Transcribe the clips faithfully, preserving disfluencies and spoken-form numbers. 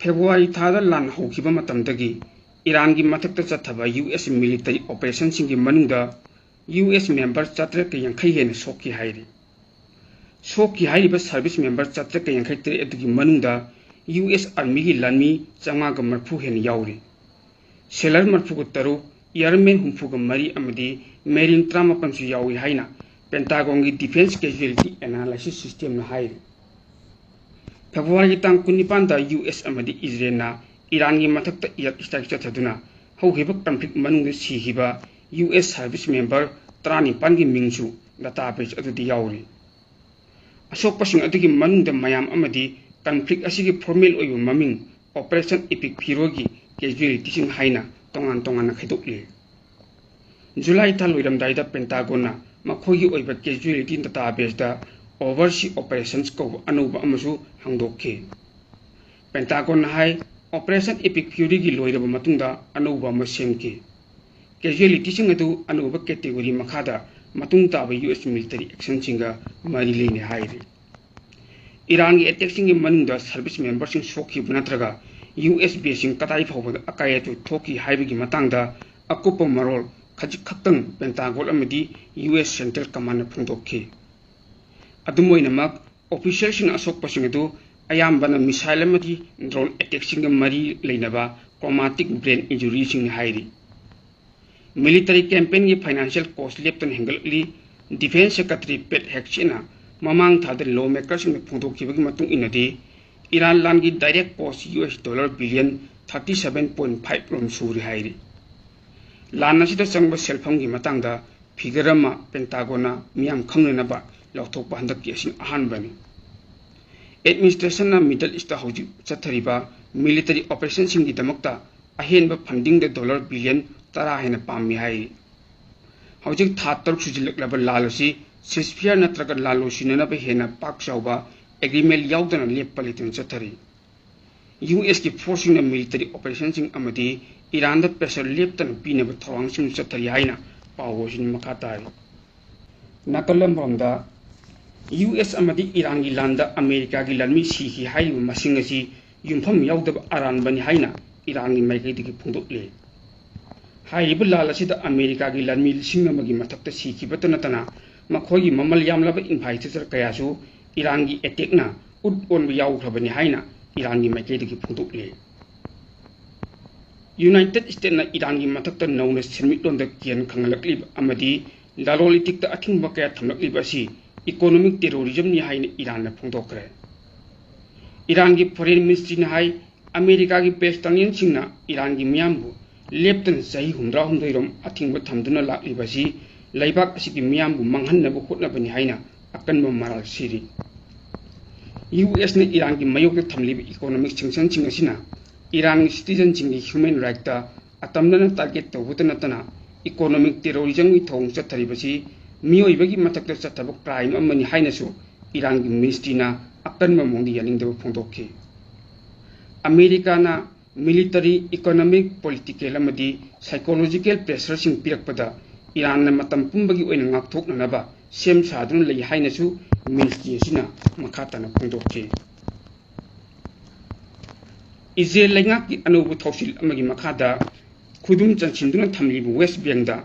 February ꯊꯥꯗ ꯂꯥꯟ ꯍꯧꯈꯤꯕ ꯃꯇꯝꯗꯒꯤ ꯏꯔꯥꯟꯒꯤ ꯃꯊꯛꯇ ꯆꯠꯊꯕ ꯌꯨ ꯑꯦꯁ ꯃꯤꯂꯤꯇꯔꯤ ꯑꯣꯄꯔꯦꯁꯟꯁꯤꯡꯒꯤ ꯃꯅꯨꯡꯗ ꯌꯨ ꯑꯦꯁ ꯃꯦꯝꯕꯔ ꯆꯥꯇ꯭ꯔꯦꯠꯀ ꯌꯥꯡꯈꯩ ꯍꯦꯟꯅ ꯁꯣꯛꯈꯤ ꯍꯥꯏꯔꯤ꯫ ꯁꯣꯛꯈꯤ ꯍꯥꯏꯔꯤꯕ ꯁꯔꯚꯤꯁ ꯃꯦꯝꯕꯔ ꯆꯥꯇ꯭ꯔꯦꯠꯀ ꯌꯥꯡꯈꯩ ꯇꯔꯦꯠ ꯑꯗꯨꯒꯤ ꯃꯅꯨꯡꯗ ꯌꯨ ꯑꯦꯁ ꯑꯥꯔꯃꯤꯒꯤ ꯂꯥꯟꯃꯤ ꯆꯥꯝꯃꯉꯥꯒ ꯃꯔꯤꯐꯨ ꯍꯦꯟꯅ ꯌꯥꯎꯔꯤ꯫ ꯁꯦꯂꯔ ꯃꯔꯤꯐꯨꯒ ꯇꯔꯨꯛ, ꯏꯌꯥꯔꯃꯦꯟ ꯍꯨꯝꯐꯨꯒ ꯃꯔꯤ ꯑꯃꯗꯤ ꯃꯦꯔꯤꯟ ꯇꯔꯥꯃꯥꯄꯟꯁꯨ ꯌꯥꯎꯏ ꯍꯥꯏꯅ ꯄꯦꯟꯇꯥꯒꯣꯟꯒꯤ ꯗꯤꯐꯦꯟꯁ ꯀꯦꯖꯨꯑꯦꯂꯤꯇꯤ ꯑꯦꯅꯥꯂꯥꯏꯁꯤꯁ ꯁꯤꯁꯇꯦꯝꯅ ꯍꯥꯏꯔꯤ꯫ ꯐꯦꯕ꯭ꯔꯨꯋꯥꯔꯤꯒꯤ ꯇꯥꯡ ꯀꯨꯟꯅꯤꯄꯥꯟꯗ ꯌꯨ ꯑꯦꯁ ꯑꯃꯗꯤ ꯏꯖꯔꯦꯜꯅ ꯏꯔꯥꯟꯒꯤ ꯃꯊꯛꯇ ꯏꯌꯥꯔ ꯏꯁꯇ꯭ꯔꯥꯏꯛ ꯆꯠꯊꯗꯨꯅ ꯍꯧꯈꯤꯕ ꯀꯟꯐ꯭ꯂꯤꯛ ꯃꯅꯨꯡꯗ ꯁꯤꯈꯤꯕ ꯌꯨ ꯑꯦꯁ ꯁꯔꯚꯤꯁ ꯃꯦꯝꯕꯔ ꯇꯔꯥꯅꯤꯄꯥꯟꯒꯤ ꯃꯤꯡꯁꯨ ꯗꯇꯥꯕꯦꯁ ꯑꯗꯨꯗ ꯌꯥꯎꯔꯤ꯫ ꯑꯁꯣꯛꯄꯁꯤꯡ ꯑꯗꯨꯒꯤ ꯃꯅꯨꯡꯗ ꯃꯌꯥꯝ ꯑꯃꯗꯤ ꯀꯟꯐ꯭ꯂꯤꯛ ꯑꯁꯤꯒꯤ ꯐꯣꯔꯃꯦꯜ ꯑꯣꯏꯕ ꯃꯃꯤꯡ ꯑꯣꯄꯔꯦꯁꯟ ꯏꯄꯤꯛ ꯐ꯭ꯌꯨꯔꯤꯒꯤ ꯀꯦꯖꯨꯑꯦꯂꯤꯇꯤꯁꯤꯡ ꯍꯥꯏꯅ ꯇꯣꯉꯥꯟ ꯇꯣꯉꯥꯟꯅ ꯈꯥꯏꯗꯣꯛꯂꯤ꯫ ꯖꯨꯂꯥꯏ ꯊꯥ ꯂꯣꯏꯔꯝꯗꯥꯏꯗ ꯄꯦꯟꯇꯥꯒꯣꯟꯅ ꯃꯈꯣꯏꯒꯤ ꯑꯣꯏꯕ ꯀꯦꯖꯨꯑꯦꯂꯤꯇꯤ ꯗꯇꯥꯕꯦꯁꯇ ꯑꯣꯚꯔꯁꯤ ꯑꯣꯄꯔꯦꯁꯟꯁ ꯀꯧꯕ ꯑꯅꯧꯕ ꯑꯃꯁꯨ ꯍꯥꯡꯗꯣꯛꯈꯤ꯫ ꯄꯦꯟꯇꯥꯒꯣꯟꯅ ꯍꯥꯏ, ꯑꯣꯄꯔꯦꯁꯟ ꯏꯄꯤꯛ ꯐ꯭ꯌꯨꯔꯤꯒꯤ ꯂꯣꯏꯔꯕ ꯃꯇꯨꯡꯗ ꯑꯅꯧꯕ ꯑꯃ ꯁꯦꯝꯈꯤ꯫ ꯀꯦꯖꯨꯑꯦꯂꯤꯇꯤꯁꯤꯡ ꯑꯗꯨ ꯑꯅꯧꯕ ꯀꯦꯇꯦꯒꯣꯔꯤ ꯃꯈꯥꯗ ꯃꯇꯨꯡ ꯇꯥꯕ ꯌꯨ ꯑꯦꯁ ꯃꯤꯂꯤꯇꯔꯤ ꯑꯦꯛꯁꯟꯁꯤꯡꯒ ꯃꯔꯤ ꯂꯩꯅꯩ ꯍꯥꯏꯔꯤ꯫ ꯏꯔꯥꯟꯒꯤ ꯑꯦꯇꯦꯛꯁꯤꯡꯒꯤ ꯃꯅꯨꯡꯗ ꯁꯔꯚꯤꯁ ꯃꯦꯝꯕꯔꯁꯤꯡ ꯁꯣꯛꯈꯤꯕ ꯅꯠꯇ꯭ꯔꯒ ꯌꯨ ꯑꯦꯁ ꯕꯦꯁꯁꯤꯡ ꯀꯗꯥꯏ ꯐꯥꯎꯕꯗ ꯑꯀꯥꯏ ꯑꯇꯣꯏ ꯊꯣꯛꯈꯤ ꯍꯥꯏꯕꯒꯤ ꯃꯇꯥꯡꯗ ꯑꯀꯨꯞꯄ ꯃꯔꯣꯜ ꯈꯖꯤꯛ ꯈꯛꯇꯪ ꯄꯦꯟꯇꯥꯒꯣꯟ ꯑꯃꯗꯤ ꯌꯨ ꯑꯦꯁ ꯁꯦꯟꯇ꯭ꯔꯦꯜ ꯀꯃꯥꯟꯅ ꯐꯣꯡꯗꯣꯛꯈꯤ꯫ ꯑꯗꯨꯝ ꯑꯣꯏꯅꯃꯛ, ꯑꯣꯐꯤꯁꯤꯌꯦꯜꯁꯤꯡꯅ ꯑꯁꯣꯛꯄꯁꯤꯡ ꯑꯗꯨ ꯑꯌꯥꯝꯕꯅ ꯃꯤꯁꯥꯏꯜ ꯑꯃꯗꯤ ꯗ꯭ꯔꯣꯟ ꯑꯦꯇꯦꯛꯁꯤꯡꯒ ꯃꯔꯤ ꯂꯩꯅꯕ ꯇ꯭ꯔꯣꯃꯥꯇꯤꯛ ꯕ꯭ꯔꯦꯟ ꯏꯟꯖꯨꯔꯤꯁꯤꯡꯅꯤ ꯍꯥꯏꯔꯤ꯫ ꯃꯤꯂꯤꯇꯔꯤ ꯀꯦꯝꯄꯦꯟꯒꯤ ꯐꯥꯏꯅꯥꯟꯁꯤꯌꯦꯜ ꯀꯣꯁ ꯂꯦꯞꯇꯅ ꯍꯦꯟꯒꯠꯂꯛꯂꯤ꯫ ꯗꯤꯐꯦꯟꯁ ꯁꯦꯀ꯭ꯔꯦꯇꯔꯤ ꯄꯦꯠ ꯍꯦꯒꯁꯦꯠꯅ ꯃꯃꯥꯡ ꯊꯥꯗ ꯂꯣ ꯃꯦꯀꯔꯁꯤꯡꯗ ꯐꯣꯡꯗꯣꯛꯈꯤꯕꯒꯤ ꯃꯇꯨꯡ ꯏꯟꯅꯗꯤ, ꯏꯔꯥꯟ ꯂꯥꯟꯒꯤ direct cost U S dollar billion thirty seven point five ꯔꯣꯝ ꯁꯨꯔꯦ ꯍꯥꯏꯔꯤ꯫ ꯂꯥꯟ ꯑꯁꯤꯗ ꯆꯪꯕ ꯁꯦꯜꯐꯝꯒꯤ ꯃꯇꯥꯡꯗ ꯐꯤꯒꯔ ꯑꯃ ꯄꯦꯟꯇꯥꯒꯣꯟꯅ ꯃꯤꯌꯥꯝ ꯈꯪꯅꯅꯕ ꯂꯥꯎꯊꯣꯛꯄ ꯍꯟꯗꯛꯀꯤ ꯑꯁꯤꯅ ꯑꯍꯥꯟꯕꯅꯤ꯫ ꯑꯦꯗꯃꯤꯅꯤꯁꯇ꯭ꯔꯦꯁꯟꯅ ꯃꯤꯗꯜ ꯏꯁꯇ ꯍꯧꯖꯤꯛ ꯆꯠꯊꯔꯤꯕ ꯃꯤꯂꯤꯇꯔꯤ ꯑꯣꯄꯔꯦꯁꯟꯁꯤꯡꯒꯤꯗꯃꯛꯇ ꯑꯍꯦꯟꯕ ꯐꯟꯗꯤꯡꯗ ꯗꯣꯂꯔ ꯕꯤꯂꯤꯌꯟ ꯇꯔꯥ ꯍꯦꯟꯅ ꯄꯥꯝꯃꯤ ꯍꯥꯏꯔꯤ꯫ ꯍꯧꯖꯤꯛ ꯊꯥ ꯇꯔꯨꯛ ꯁꯨꯖꯤꯜꯂꯛꯂꯕ ꯂꯥꯟ ꯑꯁꯤ ꯁꯤꯁꯐꯤꯌꯔ ꯅꯠꯇ꯭ꯔꯒ ꯂꯥꯟ ꯂꯣꯏꯁꯤꯟꯅꯅꯕ ꯍꯦꯟꯅ ꯄꯥꯛ ꯆꯥꯎꯕ ꯑꯦꯒ꯭ꯔꯤꯃꯦꯟ ꯌꯥꯎꯗꯅ ꯂꯦꯞꯄ ꯂꯩꯇꯅ ꯆꯠꯊꯔꯤ꯫ ꯌꯨ ꯑꯦꯁꯀꯤ ꯐꯣꯔꯁꯁꯤꯡꯅ ꯃꯤꯂꯤꯇꯔꯤ ꯑꯣꯄꯔꯦꯁꯟꯁꯤꯡ ꯑꯃꯗꯤ ꯏꯔꯥꯟꯗ ꯄ꯭ꯔꯦꯁꯔ ꯂꯦꯞꯇꯅ ꯄꯤꯅꯕ ꯊꯧꯔꯥꯡꯁꯤꯡ ꯆꯠꯊꯔꯤ ꯍꯥꯏꯅ ꯄꯥꯎ ꯑꯁꯤꯅ ꯃꯈꯥ ꯇꯥꯔꯤ꯫ ꯅꯥꯀꯜ ꯑꯃꯔꯣꯝꯗ, ꯌꯨ ꯑꯦꯁ ꯑꯃꯗꯤ ꯏꯔꯥꯟꯒꯤ ꯂꯥꯟꯗ ꯑꯃꯦꯔꯤꯀꯥꯒꯤ ꯂꯥꯟꯃꯤ ꯁꯤꯈꯤ ꯍꯥꯏꯔꯤꯕ ꯃꯁꯤꯡ ꯑꯁꯤ ꯌꯨꯝꯐꯝ ꯌꯥꯎꯗꯕ ꯑꯔꯥꯟꯕꯅꯤ ꯍꯥꯏꯅ ꯏꯔꯥꯟꯒꯤ ꯃꯥꯏꯀꯩꯗꯒꯤ ꯐꯣꯡꯗꯣꯛꯂꯤ꯫ ꯍꯥꯏꯔꯤꯕ ꯂꯥꯜ ꯑꯁꯤꯗ ꯑꯃꯦꯔꯤꯀꯥꯒꯤ ꯂꯥꯟꯃꯤ ꯂꯤꯁꯤꯡ ꯑꯃꯒꯤ ꯃꯊꯛꯇ ꯁꯤꯈꯤꯕꯇ ꯅꯠꯇꯅ ꯃꯈꯣꯏꯒꯤ ꯃꯃꯜ ꯌꯥꯝꯂꯕ ꯏꯟꯐ꯭ꯔꯥꯁ꯭ꯇ꯭ꯔꯛꯆꯔ ꯀꯌꯥꯁꯨ ꯏꯔꯥꯟꯒꯤ ꯑꯦꯇꯦꯛꯅ ꯎꯠ ꯑꯣꯟꯕ ꯌꯥꯎꯈ꯭ꯔꯕꯅꯤ ꯍꯥꯏꯅ ꯏꯔꯥꯟꯒꯤ ꯃꯥꯏꯀꯩꯗꯒꯤ ꯐꯣꯡꯗꯣꯛꯂꯤ꯫ ꯌꯨꯅꯥꯏꯇꯦꯗ ꯁ꯭ꯇꯦꯠꯅ ꯏꯔꯥꯟꯒꯤ ꯃꯊꯛꯇ ꯅꯧꯅ ꯁꯦꯟꯃꯤꯠꯂꯣꯟꯗ ꯀꯤꯍꯟ ꯈꯪꯍꯜꯂꯛꯂꯤꯕ ꯑꯃꯗꯤ ꯂꯂꯣꯟ ꯏꯇꯤꯛꯇ ꯑꯊꯤꯡꯕ ꯀꯌꯥ ꯊꯝꯂꯛꯂꯤꯕ ꯑꯁꯤ ꯏꯀꯣꯅꯣꯃꯤꯛ ꯇꯦꯔꯣꯔꯤꯖꯝꯅꯤ ꯍꯥꯏꯅ ꯏꯔꯥꯟꯅ ꯐꯣꯡꯗꯣꯛꯈ꯭ꯔꯦ꯫ ꯏꯔꯥꯟꯒꯤ ꯐꯣꯔꯦꯟ ꯃꯤꯅꯤꯁꯇ꯭ꯔꯤꯅ ꯍꯥꯏ, ꯑꯃꯦꯔꯤꯀꯥꯒꯤ ꯄꯦꯂꯦꯁꯇꯥꯏꯅꯤꯌꯟꯁꯤꯡꯅ ꯏꯔꯥꯟꯒꯤ ꯃꯤꯌꯥꯝꯕꯨ ꯂꯦꯞꯇꯅ ꯆꯍꯤ ꯍꯨꯝꯗ꯭ꯔꯥꯍꯨꯝꯗꯣꯏꯔꯣꯝ ꯑꯊꯤꯡꯕ ꯊꯝꯗꯨꯅ ꯂꯥꯛꯂꯤꯕ ꯑꯁꯤ ꯂꯩꯕꯥꯛ ꯑꯁꯤꯒꯤ ꯃꯤꯌꯥꯝꯕꯨ ꯃꯥꯡꯍꯟꯅꯕ ꯍꯣꯠꯅꯕꯅꯤ ꯍꯥꯏꯅ ꯑꯀꯟꯕ ꯃꯔꯥꯜ ꯁꯤꯔꯤ꯫ ꯌꯨ ꯑꯦꯁꯅ ꯏꯔꯥꯟꯒꯤ ꯃꯥꯌꯣꯛꯇ ꯊꯝꯂꯤꯕ ꯏꯀꯣꯅꯣꯃꯤꯛ ꯁꯦꯡꯁꯟꯁꯤꯡ ꯑꯁꯤꯅ ꯏꯔꯥꯟꯒꯤ ꯁꯤꯇꯤꯖꯟꯁꯤꯡꯒꯤ ꯍ꯭ꯌꯨꯃꯦꯟ ꯔꯥꯏꯠꯇ ꯑꯇꯝꯅꯅ ꯇꯥꯔꯒꯦꯠ ꯇꯧꯕꯇ ꯅꯠꯇꯅ ꯏꯀꯣꯅꯣꯃꯤꯛ ꯇꯦꯔꯣꯔꯤꯖꯝꯒꯤ ꯊꯧꯑꯣꯡ ꯆꯠꯊꯔꯤꯕꯁꯤ ꯃꯤꯑꯣꯏꯕꯒꯤ ꯃꯊꯛꯇ ꯆꯠꯊꯕ ꯀ꯭ꯔꯥꯏꯝ ꯑꯃꯅꯤ ꯍꯥꯏꯅꯁꯨ ꯏꯔꯥꯟꯒꯤ ꯃꯤꯅꯤꯁꯇ꯭ꯔꯤꯅ ꯑꯀꯟꯕ ꯃꯑꯣꯡꯗ ꯌꯥꯅꯤꯡꯗꯕ ꯐꯣꯡꯗꯣꯛꯈꯤ꯫ ꯑꯃꯦꯔꯤꯀꯥꯅ ꯃꯤꯂꯤꯇꯔꯤ, ꯏꯀꯣꯅꯣꯃꯤꯛ, ꯄꯣꯂꯤꯇꯤꯀꯦꯜ ꯑꯃꯗꯤ ꯁꯥꯏꯀꯣꯂꯣꯖꯤꯀꯦꯜ ꯄ꯭ꯔꯦꯁꯔꯁꯤꯡ ꯄꯤꯔꯛꯄꯗ ꯏꯔꯥꯟꯅ ꯃꯇꯝ ꯄꯨꯝꯕꯒꯤ ꯑꯣꯏꯅ ꯉꯥꯛꯊꯣꯛꯅꯅꯕ ꯁꯦꯝ ꯁꯥꯗꯨꯅ ꯂꯩ ꯍꯥꯏꯅꯁꯨ ꯃꯤꯅꯤꯁꯇ꯭ꯔꯤ ꯑꯁꯤꯅ ꯃꯈꯥ ꯇꯥꯅ ꯐꯣꯡꯗꯣꯛꯈꯤ꯫ ꯏꯖꯔꯦꯜ ꯂꯩꯉꯥꯛꯀꯤ ꯑꯅꯧꯕ ꯊꯧꯁꯤꯜ ꯑꯃꯒꯤ ꯃꯈꯥꯗ ꯈꯨꯗꯨꯝ ꯆꯟꯁꯤꯟꯗꯨꯅ ꯊꯝꯂꯤꯕ ꯋꯦꯁ ꯕꯦꯡꯗ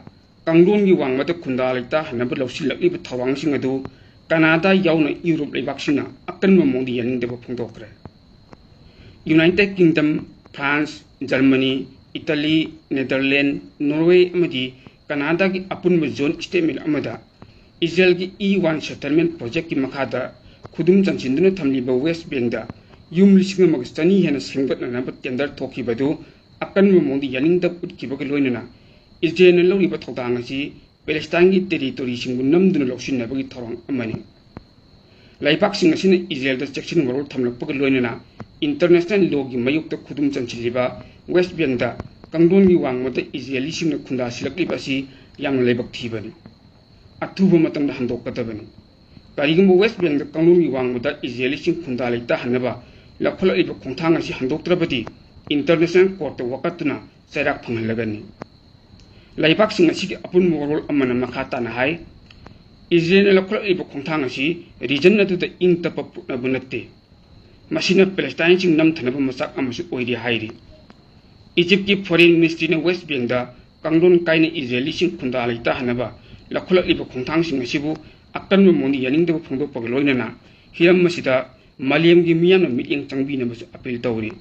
ꯀꯥꯡꯂꯣꯟꯒꯤ ꯋꯥꯡꯃꯗ ꯈꯨꯟꯗꯥ ꯂꯩꯇꯥꯍꯟꯅꯕ ꯂꯧꯁꯤꯜꯂꯛꯂꯤꯕ ꯊꯧꯔꯥꯡꯁꯤꯡ ꯑꯗꯨ ꯀꯅꯥꯗꯥ ꯌꯥꯎꯅ ꯌꯨꯔꯣꯞ ꯂꯩꯕꯥꯛꯁꯤꯡꯅ ꯑꯀꯟꯕ ꯃꯑꯣꯡꯗ ꯌꯥꯅꯤꯡꯗꯕ ꯐꯣꯡꯗꯣꯛꯈ꯭ꯔꯦ꯫ United Kingdom, France, Germany, Italy, Netherlands, Norway ꯑꯃꯗꯤ ꯀꯅꯥꯗꯥꯒꯤ ꯑꯄꯨꯟꯕ ꯖꯣꯏꯟꯠ ꯁ꯭ꯇꯦꯠꯃꯦꯟꯠ ꯑꯃꯗ ꯏꯖꯔꯦꯜꯒꯤ ꯏ ꯋꯥꯟ ꯁꯦꯇꯜꯃꯦꯟꯠ ꯄ꯭ꯔꯣꯖꯦꯛꯀꯤ ꯃꯈꯥꯗ ꯈꯨꯗꯨꯝ ꯆꯟꯁꯤꯟꯗꯨꯅ ꯊꯝꯂꯤꯕ ꯋꯦꯁ ꯕꯦꯡꯗ ꯌꯨꯝ ꯂꯤꯁꯤꯡ ꯑꯃꯒ ꯆꯅꯤ ꯍꯦꯟꯅ ꯁꯦꯝꯒꯠꯅꯅꯕ ꯇꯦꯟꯗꯔ ꯊꯣꯛꯈꯤꯕ ꯑꯗꯨ ꯑꯀꯟꯕ ꯃꯑꯣꯡꯗ ꯌꯥꯅꯤꯡꯗꯕ ꯎꯠꯈꯤꯕꯒ ꯂꯣꯏꯅꯅ ꯏꯖꯔꯦꯜꯅ ꯂꯧꯔꯤꯕ ꯊꯧꯗꯥꯡ ꯑꯁꯤ ꯄꯦꯂꯦꯁꯇꯥꯏꯟꯒꯤ ꯇꯦꯔꯤꯇꯣꯔꯤꯁꯤꯡꯕꯨ ꯅꯝꯗꯨꯅ ꯂꯧꯁꯤꯟꯅꯕꯒꯤ ꯊꯧꯔꯥꯡ ꯑꯃꯅꯤ꯫ ꯂꯩꯕꯥꯛꯁꯤꯡ ꯑꯁꯤꯅ ꯏꯖꯔꯦꯜꯗ ꯆꯦꯛꯁꯤꯟ ꯋꯥꯔꯣꯜ ꯊꯝꯂꯛꯄꯒ ꯂꯣꯏꯅꯅ ꯏꯟꯇꯔꯅꯦꯁꯅꯦꯜ ꯂꯣꯒꯤ ꯃꯥꯌꯣꯛꯇ ꯈꯨꯗꯨꯝ ꯆꯟꯁꯤꯜꯂꯤꯕ ꯋꯦꯁ ꯕꯦꯡꯗ ꯀꯥꯡꯂꯣꯟꯒꯤ ꯋꯥꯡꯃꯗ ꯏꯖꯔꯦꯂꯤꯁꯤꯡꯅ ꯈꯨꯟꯗꯥꯁꯤꯜꯂꯛꯂꯤꯕ ꯑꯁꯤ ꯌꯥꯝꯅ ꯂꯥꯏꯕꯛ ꯊꯤꯕꯅꯤ꯫ ꯑꯊꯨꯕ ꯃꯇꯝꯗ ꯍꯟꯗꯣꯛꯀꯗꯕꯅꯤ꯫ ꯀꯔꯤꯒꯨꯝꯕ ꯋꯦꯁ ꯕꯦꯡꯗ ꯀꯥꯡꯂꯣꯟꯒꯤ ꯋꯥꯡꯃꯗ ꯏꯖꯔꯦꯂꯤꯁꯤꯡ ꯈꯨꯟꯗꯥ ꯂꯩꯇꯥꯍꯟꯅꯕ ꯂꯧꯈꯠꯂꯛꯂꯤꯕ ꯈꯣꯡꯊꯥꯡ ꯑꯁꯤ ꯍꯟꯗꯣꯛꯇ꯭ꯔꯕꯗꯤ ꯏꯟꯇꯔꯅꯦꯁꯅꯦꯜ ꯀꯣꯔꯠꯇ ꯋꯥꯀꯠꯇꯨꯅ ꯆꯩꯔꯥꯛ ꯐꯪꯍꯜꯂꯒꯅꯤ꯫ ꯂꯩꯕꯥꯛꯁꯤꯡ ꯑꯁꯤꯒꯤ ꯑꯄꯨꯟꯕ ꯋꯥꯔꯣꯜ ꯑꯃꯅ ꯃꯈꯥ ꯇꯥꯅ ꯍꯥꯏ, ꯏꯖꯔꯦꯜꯅ ꯂꯧꯈꯠꯂꯛꯂꯤꯕ ꯈꯣꯡꯊꯥꯡ ꯑꯁꯤ ꯔꯤꯖꯟ ꯑꯗꯨꯗ ꯏꯪ ꯇꯞꯄ ꯄꯨꯔꯛꯅꯕ ꯅꯠꯇꯦ꯫ ꯃꯁꯤꯅ ꯄꯦꯂꯦꯁꯇꯥꯏꯟꯁꯤꯡ ꯅꯝꯊꯅꯕ ꯃꯆꯥꯛ ꯑꯃꯁꯨ ꯑꯣꯏꯔꯤ ꯍꯥꯏꯔꯤ꯫ ꯏꯖꯤꯞꯀꯤ Foreign Ministryꯅ West Bankꯗ ꯀꯥꯡꯂꯣꯟ ꯀꯥꯏꯅ ꯏꯖꯔꯦꯂꯤꯁꯤꯡ ꯈꯨꯟꯗꯥ ꯂꯩꯇꯥꯍꯟꯅꯕ ꯂꯧꯈꯠꯂꯛꯂꯤꯕ ꯈꯣꯡꯊꯥꯡꯁꯤꯡ ꯑꯁꯤꯕꯨ ꯑꯀꯟꯕ ꯃꯑꯣꯡꯗ ꯌꯥꯅꯤꯡꯗꯕ ꯐꯣꯡꯗꯣꯛꯄꯒ ꯂꯣꯏꯅꯅ ꯍꯤꯔꯝ ꯑꯁꯤꯗ ꯃꯥꯂꯦꯝꯒꯤ ꯃꯤꯌꯥꯝꯅ ꯃꯤꯠꯌꯦꯡ ꯆꯪꯕꯤꯅꯕꯁꯨ ꯑꯄꯤꯜ ꯇꯧꯔꯤ꯫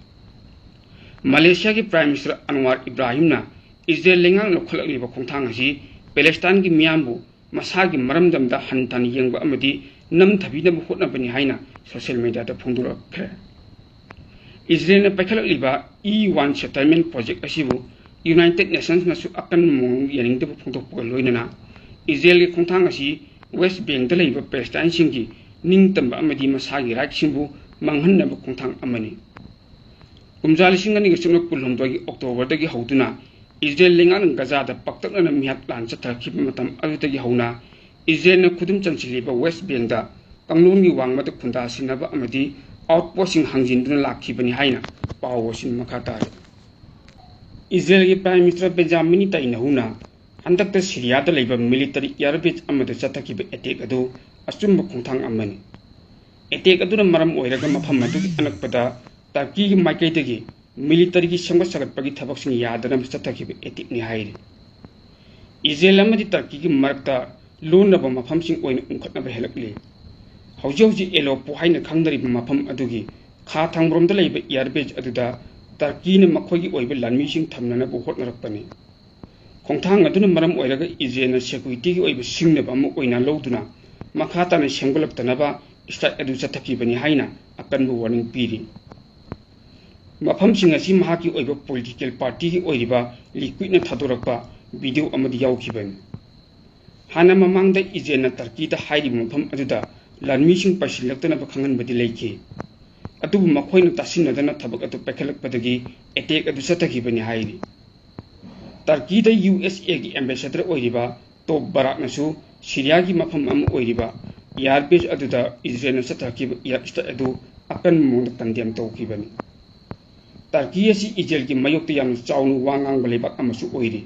ꯃꯂꯦꯁꯤꯌꯥꯒꯤ Prime Minister ꯑꯟꯋꯥꯔ ꯏꯕ꯭ꯔꯥꯍꯤꯝꯅ ꯏꯖꯔꯦꯜ ꯂꯩꯉꯥꯛꯅ ꯂꯧꯈꯠꯂꯛꯂꯤꯕ ꯈꯣꯡꯊꯥꯡ ꯑꯁꯤ ꯄꯦꯂꯦꯁꯇꯥꯏꯟꯒꯤ ꯃꯤꯌꯥꯝꯕꯨ ꯃꯁꯥꯒꯤ ꯃꯔꯝꯗꯝꯗ ꯍꯟꯊꯅ ꯌꯦꯡꯕ ꯑꯃꯗꯤ ꯅꯝꯊꯕꯤꯅꯕ ꯍꯣꯠꯅꯕꯅꯤ ꯍꯥꯏꯅ ꯁꯣꯁꯤꯌꯦꯜ ꯃꯤꯗꯤꯌꯥꯗ ꯐꯣꯡꯗꯣꯔꯛꯈ꯭ꯔꯦ꯫ ꯏꯖꯔꯦꯜꯅ ꯄꯥꯏꯈꯠꯂꯛꯂꯤꯕ E one settlement project ꯑꯁꯤꯕꯨ United Nationsꯅꯁꯨ ꯑꯀꯟꯕ ꯃꯑꯣꯡꯗ ꯌꯥꯅꯤꯡꯗꯕ ꯐꯣꯡꯗꯣꯛꯄꯒ ꯂꯣꯏꯅꯅ ꯏꯖꯔꯦꯜꯒꯤ ꯈꯣꯡꯊꯥꯡ ꯑꯁꯤ West Bankꯗ ꯂꯩꯕ ꯄꯦꯂꯦꯁꯇꯥꯏꯟꯁꯤꯡꯒꯤ ꯅꯤꯡꯇꯝꯕ ꯑꯃꯗꯤ ꯃꯁꯥꯒꯤ rightꯁꯤꯡꯕꯨ ꯃꯥꯡꯍꯟꯅꯕ ꯈꯣꯡꯊꯥꯡ ꯑꯃꯅꯤ꯫ ꯀꯨꯝꯖꯥ ꯂꯤꯁꯤꯡ ꯑꯅꯤꯒ ꯁꯨꯞꯅ ꯀꯨꯟꯍꯨꯝꯗꯣꯏꯒꯤ Octoberꯗꯒꯤ ꯍꯧꯗꯨꯅ ꯏꯖꯔꯦꯜ ꯂꯩꯉꯥꯛꯅ ꯒꯖꯥꯗ ꯄꯥꯛꯇꯛꯅꯅ ꯃꯤꯍꯥꯠ ꯂꯥꯟ ꯆꯠꯊꯈꯤꯕ ꯃꯇꯝ ꯑꯗꯨꯗꯒꯤ ꯍꯧꯅ ꯏꯖꯔꯦꯜꯅ ꯈꯨꯗꯨꯝ ꯆꯟꯁꯤꯜꯂꯤꯕ West Bankꯗ ꯀꯥꯡꯂꯣꯟꯒꯤ ꯋꯥꯡꯃꯗ ꯈꯨꯟꯗꯥꯁꯤꯟꯅꯕ ꯑꯃꯗꯤ outpostꯁꯤꯡ ꯍꯥꯡꯖꯤꯟꯗꯨꯅ ꯂꯥꯛꯈꯤꯕꯅꯤ ꯍꯥꯏꯅ ꯄꯥꯎ ꯑꯁꯤꯅ ꯃꯈꯥ ꯇꯥꯔꯤ꯫ ꯏꯖꯔꯦꯜꯒꯤ Prime Minister ꯕꯦꯟꯖꯥꯃꯤꯟ ꯅꯦꯇꯥꯟꯌꯥꯍꯨꯅ ꯍꯟꯗꯛꯇ ꯁꯤꯔꯤꯌꯥꯗ ꯂꯩꯕ military air base ꯑꯃꯗ ꯆꯠꯊꯈꯤꯕ attack ꯑꯗꯨ ꯑꯆꯨꯝꯕ ꯈꯣꯡꯊꯥꯡ ꯑꯃꯅꯤ꯫ Attack ꯑꯗꯨꯅ ꯃꯔꯝ ꯑꯣꯏꯔꯒ ꯃꯐꯝ ꯑꯗꯨꯒꯤ ꯑꯅꯛꯄꯗ ꯇꯔꯀꯤꯒꯤ ꯃꯥꯏꯀꯩꯗꯒꯤ militaryꯒꯤ ꯁꯦꯝꯒꯠ ꯁꯥꯒꯠꯄꯒꯤ ꯊꯕꯛꯁꯤꯡ ꯌꯥꯗꯅꯕ ꯆꯠꯊꯈꯤꯕ attackꯅꯤ ꯍꯥꯏꯔꯤ꯫ ꯏꯖꯔꯦꯜ ꯑꯃꯗꯤ ꯇꯔꯀꯤꯒꯤ ꯃꯔꯛꯇ ꯂꯣꯟꯅꯕ ꯃꯐꯝꯁꯤꯡ ꯑꯣꯏꯅ ꯎꯪꯈꯠꯅꯕ ꯍꯦꯜꯂꯛꯂꯤ꯫ ꯍꯧꯖꯤꯛ ꯍꯧꯖꯤꯛ ꯑꯦꯂꯣꯄꯣ ꯍꯥꯏꯅ ꯈꯪꯅꯔꯤꯕ ꯃꯐꯝ ꯑꯗꯨꯒꯤ ꯈꯥ ꯊꯪꯕꯔꯣꯝꯗ ꯂꯩꯕ air base ꯑꯗꯨꯗ ꯇꯔꯀꯤꯅ ꯃꯈꯣꯏꯒꯤ ꯑꯣꯏꯕ ꯂꯥꯟꯃꯤꯁꯤꯡ ꯊꯝꯅꯅꯕ ꯍꯣꯠꯅꯔꯛꯄꯅꯤ꯫ ꯈꯣꯡꯊꯥꯡ ꯑꯗꯨꯅ ꯃꯔꯝ ꯑꯣꯏꯔꯒ ꯏꯖꯔꯦꯜꯅ securityꯒꯤ ꯑꯣꯏꯕ ꯁꯤꯡꯅꯕ ꯑꯃ ꯑꯣꯏꯅ ꯂꯧꯗꯨꯅ ꯃꯈꯥ ꯇꯥꯅ ꯁꯦꯝꯒꯠꯂꯛꯇꯅꯕ strike ꯑꯗꯨ ꯆꯠꯊꯈꯤꯕꯅꯤ ꯍꯥꯏꯅ ꯑꯀꯟꯕ warning ꯄꯤꯔꯤ꯫ ꯃꯐꯝꯁꯤꯡ ꯑꯁꯤ ꯃꯍꯥꯛꯀꯤ ꯑꯣꯏꯕ political partyꯒꯤ ꯑꯣꯏꯔꯤꯕ Liquidꯅ ꯊꯥꯗꯣꯔꯛꯄ video ꯑꯃꯗꯤ ꯌꯥꯎꯈꯤꯕꯅꯤ꯫ ꯍꯥꯟꯅ ꯃꯃꯥꯡꯗ ꯏꯖꯔꯦꯜꯅ ꯇꯔꯀꯤꯗ ꯍꯥꯏꯔꯤꯕ ꯃꯐꯝ ꯑꯗꯨꯗ ꯂꯥꯟꯃꯤꯁꯤꯡ ꯄꯥꯏꯁꯤꯜꯂꯛꯇꯅꯕ ꯈꯪꯍꯟꯕꯗꯤ ꯂꯩꯈꯤ꯫ ꯑꯗꯨꯕꯨ ꯃꯈꯣꯏꯅ ꯇꯥꯁꯤꯟꯅꯗꯅ ꯊꯕꯛ ꯑꯗꯨ ꯄꯥꯏꯈꯠꯂꯛꯄꯗꯒꯤ attack ꯑꯗꯨ ꯆꯠꯊꯈꯤꯕꯅꯤ ꯍꯥꯏꯔꯤ꯫ ꯇꯔꯀꯤꯗ USAꯒꯤ ambassador ꯑꯣꯏꯔꯤꯕ ꯇꯣꯞ ꯕꯔꯥꯛꯅꯁꯨ ꯁꯤꯔꯤꯌꯥꯒꯤ ꯃꯐꯝ ꯑꯃ ꯑꯣꯏꯔꯤꯕ air base ꯑꯗꯨꯗ ꯏꯖꯔꯦꯜꯅ ꯆꯠꯊꯈꯤꯕ air strike ꯑꯗꯨ ꯑꯀꯟꯕ ꯃꯑꯣꯡꯗ condemn ꯇꯧꯈꯤꯕꯅꯤ꯫ ꯇꯔꯀꯤ ꯑꯁꯤ ꯏꯖꯔꯦꯜꯒꯤ ꯃꯥꯌꯣꯛꯇ ꯌꯥꯝꯅ ꯆꯥꯎꯅ ꯋꯥ ꯉꯥꯡꯕ ꯂꯩꯕꯥꯛ ꯑꯃꯁꯨ ꯑꯣꯏꯔꯤ꯫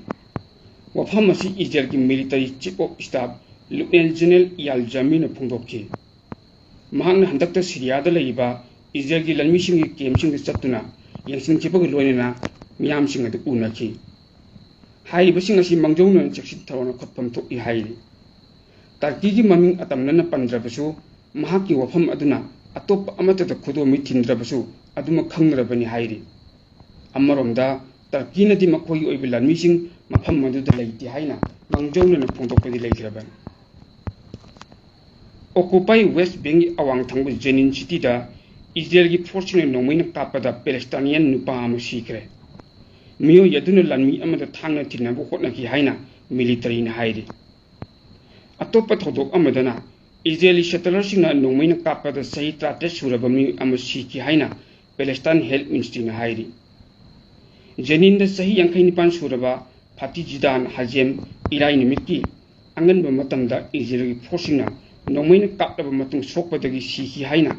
ꯋꯥꯐꯝ ꯑꯁꯤ ꯏꯖꯔꯦꯜꯒꯤ military chief of staff Lieutenant General ꯏꯌꯥꯜ ꯖꯃꯤꯔꯅ ꯐꯣꯡꯗꯣꯛꯈꯤ꯫ ꯃꯍꯥꯛꯅ ꯍꯟꯗꯛꯇ ꯁꯤꯔꯤꯌꯥꯗ ꯂꯩꯔꯤꯕ ꯏꯖꯔꯦꯜꯒꯤ ꯂꯥꯟꯃꯤꯁꯤꯡꯒꯤ ꯀꯦꯝꯞꯁꯤꯡꯗ ꯆꯠꯇꯨꯅ ꯌꯦꯡꯁꯤꯟꯈꯤꯕꯒ ꯂꯣꯏꯅꯅ ꯃꯤꯌꯥꯝꯁꯤꯡ ꯑꯗꯨ ꯎꯅꯈꯤ꯫ ꯍꯥꯏꯔꯤꯕꯁꯤꯡ ꯑꯁꯤ ꯃꯥꯡꯖꯧꯅꯅ ꯆꯦꯛꯁꯤꯟ ꯊꯧꯔꯥꯡ ꯂꯧꯈꯠꯐꯝ ꯊꯣꯛꯏ ꯍꯥꯏꯔꯤ꯫ ꯇꯔꯀꯤꯒꯤ ꯃꯃꯤꯡ ꯑꯇꯝꯅꯅ ꯄꯟꯗ꯭ꯔꯕꯁꯨ, ꯃꯍꯥꯛꯀꯤ ꯋꯥꯐꯝ ꯑꯗꯨꯅ ꯑꯇꯣꯞꯄ ꯑꯃꯠꯇꯗ ꯈꯨꯗꯣꯝꯕꯤ ꯊꯤꯟꯗ꯭ꯔꯕꯁꯨ ꯑꯗꯨꯃꯛ ꯈꯪꯅꯔꯕꯅꯤ ꯍꯥꯏꯔꯤ꯫ ꯑꯃꯔꯣꯝꯗ, ꯇꯔꯀꯤꯅꯗꯤ ꯃꯈꯣꯏꯒꯤ ꯑꯣꯏꯕ ꯂꯥꯟꯃꯤꯁꯤꯡ ꯃꯐꯝ ꯑꯗꯨꯗ ꯂꯩꯇꯦ ꯍꯥꯏꯅ ꯃꯥꯡꯖꯧꯅꯅ ꯐꯣꯡꯗꯣꯛꯄꯗꯤ ꯂꯩꯈ꯭ꯔꯕꯅꯤ꯫ ꯑꯣꯀꯨꯄꯥꯏ ꯋꯦꯁ ꯕꯦꯡꯒꯤ ꯑꯋꯥꯡ ꯊꯪꯕ ꯖꯦꯅꯤꯟ ꯁꯤꯇꯤꯗ ꯏꯖꯔꯦꯜꯒꯤ ꯐꯣꯔꯁꯁꯤꯡꯅ ꯅꯣꯡꯃꯩꯅ ꯀꯥꯞꯄꯗ ꯄꯦꯂꯦꯁꯇꯥꯏꯅꯤꯌꯥꯟ ꯅꯨꯄꯥ ꯑꯃ ꯁꯤꯈ꯭ꯔꯦ꯫ ꯃꯤꯑꯣꯏ ꯑꯗꯨꯅ ꯂꯥꯟꯃꯤ ꯑꯃꯗ ꯊꯥꯡꯅ ꯊꯤꯟꯅꯕ ꯍꯣꯠꯅꯈꯤ ꯍꯥꯏꯅ ꯃꯤꯂꯤꯇꯔꯤꯅ ꯍꯥꯏꯔꯤ꯫ ꯑꯇꯣꯞꯄ ꯊꯧꯗꯣꯛ ꯑꯃꯗꯅ, ꯏꯖꯔꯦꯂꯤ ꯁꯦꯇꯂꯔꯁꯤꯡꯅ ꯅꯣꯡꯃꯩꯅ ꯀꯥꯞꯄꯗ ꯆꯍꯤ ꯇꯔꯥꯇꯔꯦꯠ ꯁꯨꯔꯕ ꯃꯤꯑꯣꯏ ꯑꯃ ꯁꯤꯈꯤ ꯍꯥꯏꯅ ꯄꯦꯂꯦꯁꯇꯥꯏꯟ ꯍꯦꯜꯊ ꯃꯤꯅꯤꯁꯇ꯭ꯔꯤꯅ ꯍꯥꯏꯔꯤ꯫ ꯖꯦꯅꯤꯟꯗ ꯆꯍꯤ ꯌꯥꯡꯈꯩ ꯅꯤꯄꯥꯟ ꯁꯨꯔꯕ ꯐꯥꯇꯤ ꯖꯤꯗꯥꯟ ꯍꯥꯖꯦꯝ ꯏꯔꯥꯏ ꯅꯨꯃꯤꯠꯀꯤ ꯑꯉꯟꯕ ꯃꯇꯝꯗ ꯏꯖꯔꯦꯜꯒꯤ ꯐꯣꯔꯁꯁꯤꯡꯅ ꯅꯣꯡꯃꯩꯅ ꯀꯥꯞꯂꯕ ꯃꯇꯨꯡ ꯁꯣꯛꯄꯗꯒꯤ ꯁꯤꯈꯤ ꯍꯥꯏꯅ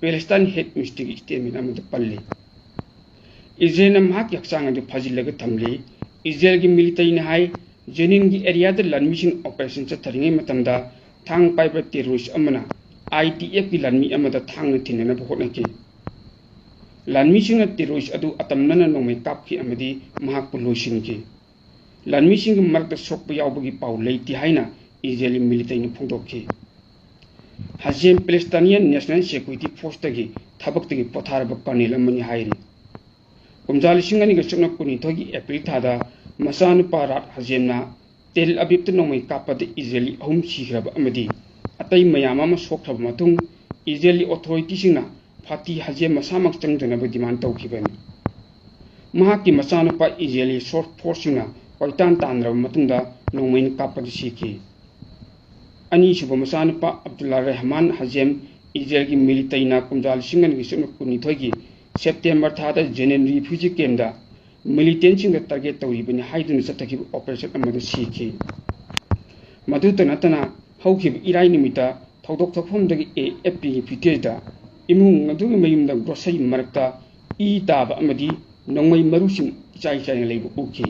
ꯄꯦꯂꯦꯁꯇꯥꯏꯟ ꯍꯦꯜꯊ ꯃꯤꯅꯤꯁꯇ꯭ꯔꯤꯒꯤ ꯁ꯭ꯇꯦꯠꯃꯦꯟ ꯑꯃꯗ ꯄꯜꯂꯤ꯫ ꯏꯖꯔꯦꯜꯅ ꯃꯍꯥꯛꯀꯤ ꯍꯛꯆꯥꯡ ꯑꯗꯨ ꯐꯥꯖꯤꯜꯂꯒ ꯊꯝꯂꯤ꯫ ꯏꯖꯔꯦꯜꯒꯤ ꯃꯤꯂꯤꯇꯔꯤꯅ ꯍꯥꯏ, ꯖꯦꯅꯤꯟꯒꯤ ꯑꯦꯔꯤꯌꯥꯗ ꯂꯥꯟꯃꯤꯁꯤꯡ ꯑꯣꯄꯔꯦꯁꯟ ꯆꯠꯊꯔꯤꯉꯩ ꯃꯇꯝꯗ ꯊꯥꯡ ꯄꯥꯏꯕ ꯇꯦꯔꯣꯔꯤꯁ ꯑꯃꯅ ꯑꯥꯏ ꯗꯤ ꯑꯦꯐꯀꯤ ꯂꯥꯟꯃꯤ ꯑꯃꯗ ꯊꯥꯡꯅ ꯊꯤꯟꯅꯅꯕ ꯍꯣꯠꯅꯈꯤ꯫ ꯂꯥꯟꯃꯤꯁꯤꯡꯅ ꯇꯦꯔꯣꯔꯤꯁ ꯑꯗꯨ ꯑꯇꯝꯅꯅ ꯅꯣꯡꯃꯩ ꯀꯥꯞꯈꯤ ꯑꯃꯗꯤ ꯃꯍꯥꯛꯄꯨ ꯂꯣꯏꯁꯤꯟꯈꯤ꯫ ꯂꯥꯟꯃꯤꯁꯤꯡꯒꯤ ꯃꯔꯛꯇ ꯁꯣꯛꯄ ꯌꯥꯎꯕꯒꯤ ꯄꯥꯎ ꯂꯩꯇꯦ ꯍꯥꯏꯅ ꯏꯖꯔꯦꯂꯤ ꯃꯤꯂꯤꯇꯔꯤꯅ ꯐꯣꯡꯗꯣꯛꯈꯤ꯫ ꯍꯥꯖꯦꯝ ꯄꯦꯂꯦꯁꯇꯥꯏꯅꯤꯌꯥꯟ ꯅꯦꯁꯅꯦꯜ ꯁꯦꯀ꯭ꯌꯨꯔꯤꯇꯤ ꯐꯣꯔꯁꯇꯒꯤ ꯊꯕꯛꯇꯒꯤ ꯄꯣꯊꯥꯔꯕ ꯀꯔꯅꯦꯜ ꯑꯃꯅꯤ ꯍꯥꯏꯔꯤ꯫ ꯀꯨꯝꯖꯥ ꯂꯤꯁꯤꯡ ꯑꯅꯤꯒ ꯁꯨꯞꯅ ꯀꯨꯟꯅꯤꯊꯣꯏꯒꯤ ꯑꯦꯄ꯭ꯔꯤꯜ ꯊꯥꯗ ꯃꯆꯥꯅꯨꯄꯥ ꯔꯥꯠ ꯍꯥꯖꯦꯝꯅ ꯇꯦꯜ ꯑꯕꯤꯕꯇ ꯅꯣꯡꯃꯩ ꯀꯥꯞꯄꯗ ꯏꯖꯔꯦꯂꯤ ꯑꯍꯨꯝ ꯁꯤꯈ꯭ꯔꯕ ꯑꯃꯗꯤ ꯑꯇꯩ ꯃꯌꯥꯝ ꯑꯃ ꯁꯣꯛꯈ꯭ꯔꯕ ꯃꯇꯨꯡ, ꯏꯖꯔꯦꯂꯤ ꯑꯣꯊꯣꯔꯤꯇꯤꯁꯤꯡꯅ ꯐꯥꯇꯤ ꯍꯥꯖꯦꯝ ꯃꯁꯥꯃꯛ ꯆꯪꯗꯅꯕ ꯗꯤꯃꯥꯟ ꯇꯧꯈꯤꯕꯅꯤ꯫ ꯃꯍꯥꯛꯀꯤ ꯃꯆꯥꯅꯨꯄꯥ ꯏꯖꯔꯦꯂꯤ ꯁꯣꯔꯠ ꯐꯣꯔꯁꯁꯤꯡꯅ ꯀꯣꯏꯇꯥꯟ ꯇꯥꯟꯅꯔꯕ ꯃꯇꯨꯡꯗ ꯅꯣꯡꯃꯩꯅ ꯀꯥꯞꯄꯗ ꯁꯤꯈꯤ꯫ ꯑꯅꯤꯁꯨꯕ ꯃꯆꯥꯅꯨꯄꯥ ꯑꯕꯗꯨꯜꯂꯥ ꯔꯦꯍꯃꯥꯟ ꯍꯥꯖꯦꯝ ꯏꯖꯔꯦꯜꯒꯤ ꯃꯤꯂꯤꯇꯔꯤꯅ ꯀꯨꯝꯖꯥ ꯂꯤꯁꯤꯡ ꯑꯅꯤꯒꯤ ꯁꯨꯞꯅ ꯀꯨꯟꯅꯤꯊꯣꯏꯒꯤ ꯁꯦꯞꯇꯦꯝꯕꯔ ꯊꯥꯗ ꯖꯦꯅꯤꯟ ꯔꯤꯐ꯭ꯌꯨꯖꯤ ꯀꯦꯝꯗ ꯃꯤꯂꯤꯇꯦꯟꯁꯤꯡꯗ ꯇꯥꯔꯒꯦꯠ ꯇꯧꯔꯤꯕꯅꯤ ꯍꯥꯏꯗꯨꯅ ꯆꯠꯊꯈꯤꯕ ꯑꯣꯄꯔꯦꯁꯟ ꯑꯃꯗ ꯁꯤꯈꯤ꯫ ꯃꯗꯨꯇ ꯅꯠꯇꯅ, ꯍꯧꯈꯤꯕ ꯏꯔꯥꯏ ꯅꯨꯃꯤꯠꯇ ꯊꯧꯗꯣꯛ ꯊꯣꯛꯐꯝꯗꯒꯤ ꯑꯦ ꯑꯦꯐ ꯄꯤꯒꯤ ꯐꯨꯇꯦꯖꯗ ꯏꯃꯨꯡ ꯑꯗꯨꯒꯤ ꯃꯌꯨꯝꯗ ꯒ꯭ꯔꯣꯁꯔꯤ ꯃꯔꯛꯇ ꯏ ꯇꯥꯕ ꯑꯃꯗꯤ ꯅꯣꯡꯃꯩ ꯃꯔꯨꯁꯤꯡ ꯏꯆꯥꯏ ꯆꯥꯏꯅ ꯂꯩꯕ ꯎꯈꯤ꯫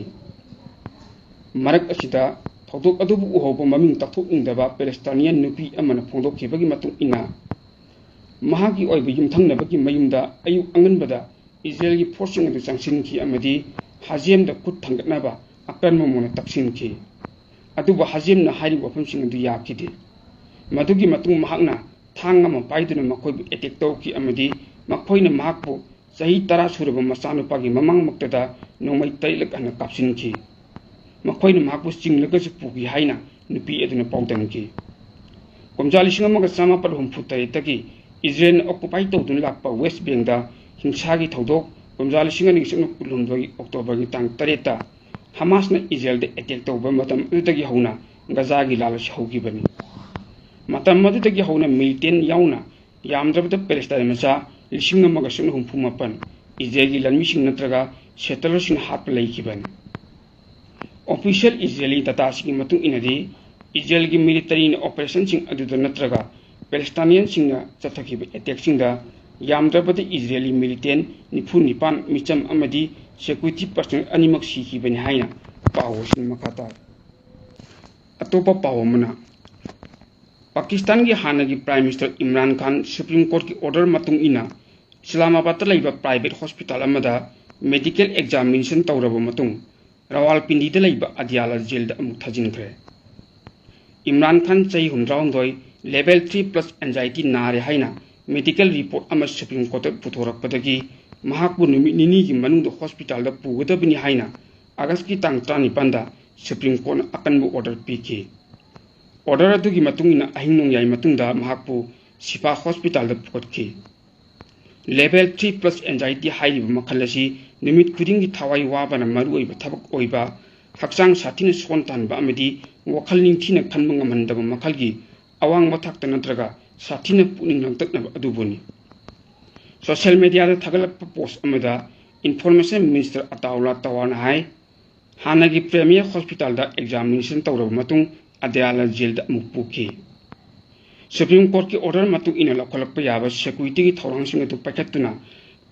ꯃꯔꯛ ꯑꯁꯤꯗ ꯊꯧꯗꯣꯛ ꯑꯗꯨꯕꯨ ꯎꯍꯧꯕ ꯃꯃꯤꯡ ꯇꯥꯛꯊꯣꯛꯅꯤꯡꯗꯕ ꯄꯦꯂꯦꯁꯇꯥꯏꯅꯤꯌꯥꯟ ꯅꯨꯄꯤ ꯑꯃꯅ ꯐꯣꯡꯗꯣꯛꯈꯤꯕꯒꯤ ꯃꯇꯨꯡ ꯏꯟꯅ, ꯃꯍꯥꯛꯀꯤ ꯑꯣꯏꯕ ꯌꯨꯝꯊꯪꯅꯕꯒꯤ ꯃꯌꯨꯝꯗ ꯑꯌꯨꯛ ꯑꯉꯟꯕꯗ ꯏꯖꯔꯦꯜꯒꯤ ꯐꯣꯔꯁꯁꯤꯡ ꯑꯗꯨ ꯆꯪꯁꯤꯟꯈꯤ ꯑꯃꯗꯤ ꯍꯥꯖꯦꯝꯗ ꯈꯨꯠ ꯊꯥꯡꯒꯠꯅꯕ ꯑꯀꯟꯕ ꯃꯑꯣꯡꯗ ꯇꯛꯁꯤꯟꯈꯤ꯫ ꯑꯗꯨꯕꯨ ꯍꯥꯖꯦꯝꯅ ꯍꯥꯏꯔꯤꯕ ꯋꯥꯐꯝꯁꯤꯡ ꯑꯗꯨ ꯌꯥꯈꯤꯗꯦ꯫ ꯃꯗꯨꯒꯤ ꯃꯇꯨꯡ ꯃꯍꯥꯛꯅ ꯊꯥꯡ ꯑꯃ ꯄꯥꯏꯗꯨꯅ ꯃꯈꯣꯏꯕꯨ ꯑꯦꯇꯦꯛ ꯇꯧꯈꯤ ꯑꯃꯗꯤ ꯃꯈꯣꯏꯅ ꯃꯍꯥꯛꯄꯨ ꯆꯍꯤ ꯇꯔꯥ ꯁꯨꯔꯕ ꯃꯆꯥꯅꯨꯄꯥꯒꯤ ꯃꯃꯥꯡꯃꯛꯇꯗ ꯅꯣꯡꯃꯩ ꯇꯔꯦꯠꯂꯛ ꯍꯟꯅ ꯀꯥꯞꯁꯤꯟꯈꯤ꯫ ꯃꯈꯣꯏꯅ ꯃꯍꯥꯛꯄꯨ ꯆꯤꯡꯂꯒꯁꯨ ꯄꯨꯈꯤ ꯍꯥꯏꯅ ꯅꯨꯄꯤ ꯑꯗꯨꯅ ꯄꯥꯎꯗꯝꯈꯤ꯫ ꯀꯨꯝꯖꯥ ꯂꯤꯁꯤꯡ ꯑꯃꯒ ꯆꯥꯃꯥꯄꯜ ꯍꯨꯝꯐꯨ ꯇꯔꯦꯠꯇꯒꯤ ꯏꯖꯔꯦꯜꯅ ꯑꯣꯀꯨꯄꯥꯏ ꯇꯧꯗꯨꯅ ꯂꯥꯛꯄ ꯋꯦꯁ ꯕꯦꯡꯗ ꯍꯤꯡꯁꯥꯒꯤ ꯊꯧꯗꯣꯛ, ꯀꯨꯝꯖꯥ ꯂꯤꯁꯤꯡ ꯑꯅꯤꯒꯤ ꯁꯨꯞꯅ ꯀꯨꯟꯍꯨꯝꯗꯣꯏꯒꯤ ꯑꯣꯛꯇꯣꯕꯔꯒꯤ ꯇꯥꯡ ꯇꯔꯦꯠꯇ ꯍꯃꯥꯁꯅ ꯏꯖꯔꯦꯜꯗ ꯑꯦꯇꯦꯛ ꯇꯧꯕ ꯃꯇꯝ ꯑꯗꯨꯗꯒꯤ ꯍꯧꯅ ꯒꯖꯥꯒꯤ ꯂꯥꯜ ꯑꯁꯤ ꯍꯧꯈꯤꯕꯅꯤ꯫ ꯃꯇꯝ ꯑꯗꯨꯗꯒꯤ ꯍꯧꯅ ꯃꯤꯂꯤꯇꯦꯟ ꯌꯥꯎꯅ ꯌꯥꯝꯗ꯭ꯔꯕꯗ ꯄꯦꯂꯦꯁꯇꯥꯏꯟ ꯃꯆꯥ ꯂꯤꯁꯤꯡ ꯑꯃꯒ ꯁꯨꯞꯅ ꯍꯨꯝꯐꯨ ꯃꯥꯄꯟ ꯏꯖꯔꯦꯜꯒꯤ ꯂꯥꯟꯃꯤꯁꯤꯡ ꯅꯠꯇ꯭ꯔꯒ ꯁꯦꯇꯂꯔꯁꯤꯡꯅ ꯍꯥꯠꯄ ꯂꯩꯈꯤꯕꯅꯤ꯫ ꯑꯣꯐꯤꯁꯤꯌꯦꯜ ꯏꯖꯔꯦꯂꯤ ꯗꯇꯥꯁꯤꯡꯒꯤ ꯃꯇꯨꯡ ꯏꯟꯅꯗꯤ, ꯏꯖꯔꯦꯜꯒꯤ ꯃꯤꯂꯤꯇꯔꯤꯅ ꯑꯣꯄꯔꯦꯁꯟꯁꯤꯡ ꯑꯗꯨꯗ ꯅꯠꯇ꯭ꯔꯒ ꯄꯦꯂꯦꯁꯇꯥꯏꯅꯤꯌꯟꯁꯤꯡꯅ ꯆꯠꯊꯈꯤꯕ ꯑꯦꯇꯦꯛꯁꯤꯡꯗ ꯌꯥꯝꯗ꯭ꯔꯕꯗ ꯏꯖꯔꯦꯂꯤ ꯃꯤꯂꯤꯇꯦꯟ ꯅꯤꯐꯨ ꯅꯤꯄꯥꯟ, ꯃꯤꯆꯝ ꯑꯃꯗꯤ ꯁꯦꯀ꯭ꯌꯨꯔꯤꯇꯤ ꯄꯔꯁꯅꯦꯜ ꯑꯅꯤꯃꯛ ꯁꯤꯈꯤꯕꯅꯤ ꯍꯥꯏꯅ ꯄꯥꯎ ꯑꯁꯤꯅ ꯃꯈꯥ ꯇꯥꯔꯤ꯫ ꯑꯇꯣꯞꯄ ꯄꯥꯎ ꯑꯃꯅ, ꯄꯥꯀꯤꯁꯇꯥꯟꯒꯤ ꯍꯥꯟꯅꯒꯤ ꯄ꯭ꯔꯥꯏꯝ ꯃꯤꯅꯤꯁꯇꯔ ꯏꯝꯔꯥꯟ ꯈꯥꯟ ꯁꯨꯄ꯭ꯔꯤꯝ ꯀꯣꯔꯠꯀꯤ ꯑꯣꯔꯗꯔ ꯃꯇꯨꯡ ꯏꯟꯅ ꯏꯁꯂꯥꯃꯥꯕꯥꯗꯇ ꯂꯩꯕ ꯄ꯭ꯔꯥꯏꯚꯦꯠ ꯍꯣꯁꯄꯤꯇꯥꯜ ꯑꯃꯗ ꯃꯦꯗꯤꯀꯦꯜ ꯑꯦꯛꯖꯥꯃꯤꯅꯦꯁꯟ ꯇꯧꯔꯕ ꯃꯇꯨꯡ ꯔꯋꯥꯜꯄꯤꯟꯗꯤꯗ ꯂꯩꯕ ꯑꯗꯤꯌꯥꯂꯥ ꯖꯦꯜꯗ ꯑꯃꯨꯛ ꯊꯥꯖꯤꯟꯈ꯭ꯔꯦ꯫ ꯏꯝꯔꯥꯟ ꯈꯥꯟ ꯆꯍꯤ ꯍꯨꯝꯗ꯭ꯔꯥꯍꯨꯝꯗꯣꯏ level three plus anxiety ꯅꯥꯔꯦ ꯍꯥꯏꯅ ꯃꯦꯗꯤꯀꯦꯜ ꯔꯤꯄꯣꯔꯠ ꯑꯃ ꯁꯨꯄ꯭ꯔꯤꯝ ꯀꯣꯔꯠꯇ ꯄꯨꯊꯣꯔꯛꯄꯗꯒꯤ ꯃꯍꯥꯛꯄꯨ ꯅꯨꯃꯤꯠ ꯅꯤꯅꯤꯒꯤ ꯃꯅꯨꯡꯗ ꯍꯣꯁꯄꯤꯇꯥꯜꯗ ꯄꯨꯒꯗꯕꯅꯤ ꯍꯥꯏꯅ ꯑꯥꯒꯁꯀꯤ ꯇꯥꯡ ꯇꯔꯥꯅꯤꯄꯥꯟꯗ ꯁꯨꯄ꯭ꯔꯤꯝ ꯀꯣꯔꯠꯅ ꯑꯀꯟꯕ ꯑꯣꯔꯗꯔ ꯄꯤꯈꯤ꯫ ꯑꯣꯔꯗꯔ ꯑꯗꯨꯒꯤ ꯃꯇꯨꯡ ꯏꯟꯅ ꯑꯍꯤꯡ ꯅꯣꯡꯌꯥꯏ ꯃꯇꯨꯡꯗ ꯃꯍꯥꯛꯄꯨ ꯁꯤꯐꯥ ꯍꯣꯁꯄꯤꯇꯥꯜꯗ ꯄꯨꯈꯠꯈꯤ꯫ Level three plus anxiety ꯍꯥꯏꯔꯤꯕ ꯃꯈꯜ ꯑꯁꯤ ꯅꯨꯃꯤꯠ ꯈꯨꯗꯤꯡꯒꯤ ꯊꯋꯥꯏ ꯋꯥꯕꯅ ꯃꯔꯨꯑꯣꯏꯕ ꯊꯕꯛ ꯑꯣꯏꯕ, ꯍꯛꯆꯥꯡ ꯁꯥꯊꯤꯅ ꯁꯣꯟ ꯇꯥꯍꯟꯕ ꯑꯃꯗꯤ ꯋꯥꯈꯜ ꯅꯤꯡꯊꯤꯅ ꯈꯟꯕ ꯉꯝꯍꯟꯗꯕ ꯃꯈꯜꯒꯤ ꯑꯋꯥꯡꯕ ꯊꯥꯛꯇ ꯅꯠꯇ꯭ꯔꯒ ꯁꯥꯊꯤꯅ ꯄꯨꯛꯅꯤꯡ ꯂꯥꯡꯇꯛꯅꯕ ꯑꯗꯨꯕꯨꯅꯤ꯫ ꯁꯣꯁꯤꯌꯦꯜ ꯃꯦꯗꯤꯌꯥꯗ ꯊꯥꯒꯠꯂꯛꯄ ꯄꯣꯁ ꯑꯃꯗ ꯏꯟꯐꯣꯔꯃꯦꯁꯟ ꯃꯤꯅꯤꯁꯇꯔ ꯑꯇꯥꯎꯂꯥ ꯇꯋꯥꯔꯅ ꯍꯥꯏ, ꯍꯥꯟꯅꯒꯤ ꯄ꯭ꯔꯦꯃꯤꯌꯔ ꯍꯣꯁꯄꯤꯇꯥꯜꯗ ꯑꯦꯛꯖꯥꯃꯤꯅꯦꯁꯟ ꯇꯧꯔꯕ ꯃꯇꯨꯡ ꯑꯗꯤꯌꯥꯂꯥ ꯖꯦꯜꯗ ꯑꯃꯨꯛ ꯄꯨꯈꯤ꯫ ꯁꯨꯄ꯭ꯔꯤꯝ ꯀꯣꯔꯠꯀꯤ ꯑꯣꯔꯗꯔ ꯃꯇꯨꯡ ꯏꯟꯅ ꯂꯧꯈꯠꯂꯛꯄ ꯌꯥꯕ ꯁꯦꯀ꯭ꯌꯨꯔꯤꯇꯤꯒꯤ ꯊꯧꯔꯥꯡꯁꯤꯡ ꯑꯗꯨ ꯄꯥꯏꯈꯠꯇꯨꯅ